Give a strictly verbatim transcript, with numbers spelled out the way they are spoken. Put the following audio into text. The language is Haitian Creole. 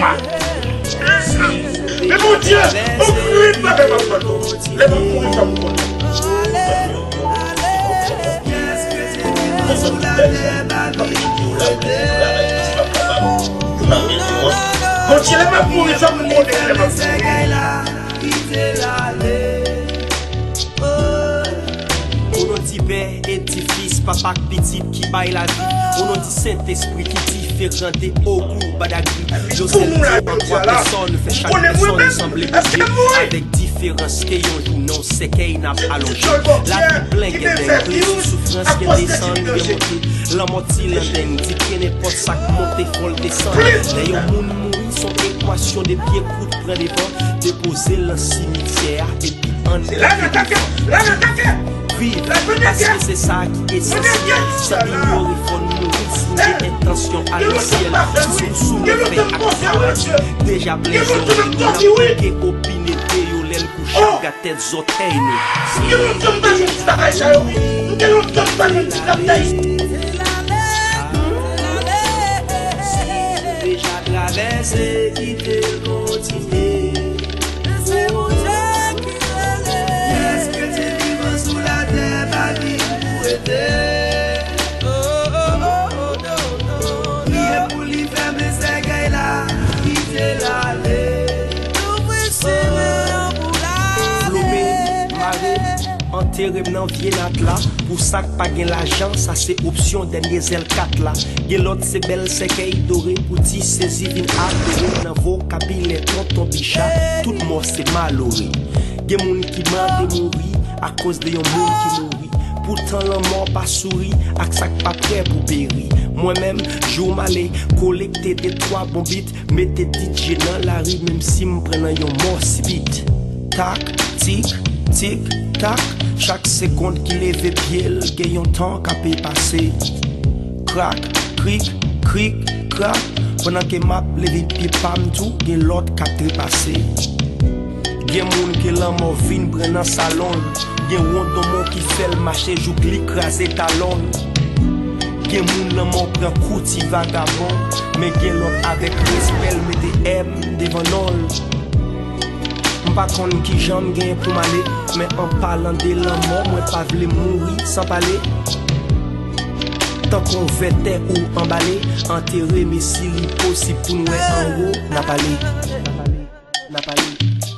Men Bondye, on grenn bagay m ap mande w. Lè m ap mouri, fè m konnen. Bondye, lè m ap mouri, fè m konnen lè m ap mouri. O non di Pè e di Fis, Papa k Pitit ki bay lavi. O non di Sentespri ki diferan de ogou, badagri. Yo sèl di an twa pèsòn, fè chak pèsòn sanble pou li, avèk diferans ke yon jou nan yon sèkèy n ap alonje. Lavi plen, gen dèy, gen soufrans, gen desann, gen monte. Lanmò ti landeng di ke nenpòt sa k monte fò l desann. Lè yon moun mouri, s on ekwasyon de pye kout pran devan, depoze l nan simityè a, epi ann viv. Viv, paske se sa ki esansyèl. San inyore fò n mouri si n gen entansyon ale syèl. Si sou sou nou fè ak travay, deja plen zòrèy nou, n ap pike opine de yo lè l kouche ak tèt zòtèy nou. M gen lontan m pa jwenn ti bagay sa yo. M gen lontan m pa jwenn ti kap dayis. Si nou deja travèse, kite l kontinye. Men se Bondye ki rele. Èske Dye vivan sou latè pa vin pou rete? Priye pou li fèmen sèkèy la, kite l ale. Louvri chimen an pou l ale. Flome, mare, antere m nan vye nat la. Pou sa k pa gen lajan, sa se opsyon dènye zèl kat la. Gen lòt se bèl sèkèy dore pou ti sezi vin adore. Nan vokabilè tonton Bicha, tout mò se malore. Gen moun ki mande mouri akoz de yon moun ki mouri. Poutan lanmò pa souri ak sa k pa prè pou peri. Mwen menm, jou m ale kolekte de twa bon bit, mete D J nan lari, menm si m pran nan yon mò sibit. Tak, tik, tik, tak, chak segonn ki leve pye l, gen yon tan k ape pase. Krak, krik, krik, krak, pandan ke m ap leve pye pa m tou, gen lòt k ap trepase. Gen moun ke lanmò vin pran nan salon l, gen wondonmon ki fè l mache jouk li kraze talon l. Gen moun lanmò pran kou ti vagabon, men gen lòt avèk respè l mete M devan non l. M pa konn kijan m genyen pou m ale, men an palan de lanmò, mwen pa vle mouri san pale. Tankou yon vètè ou anbale, antere m e si li posib pou n wè anwo, n ap ale. N ap ale.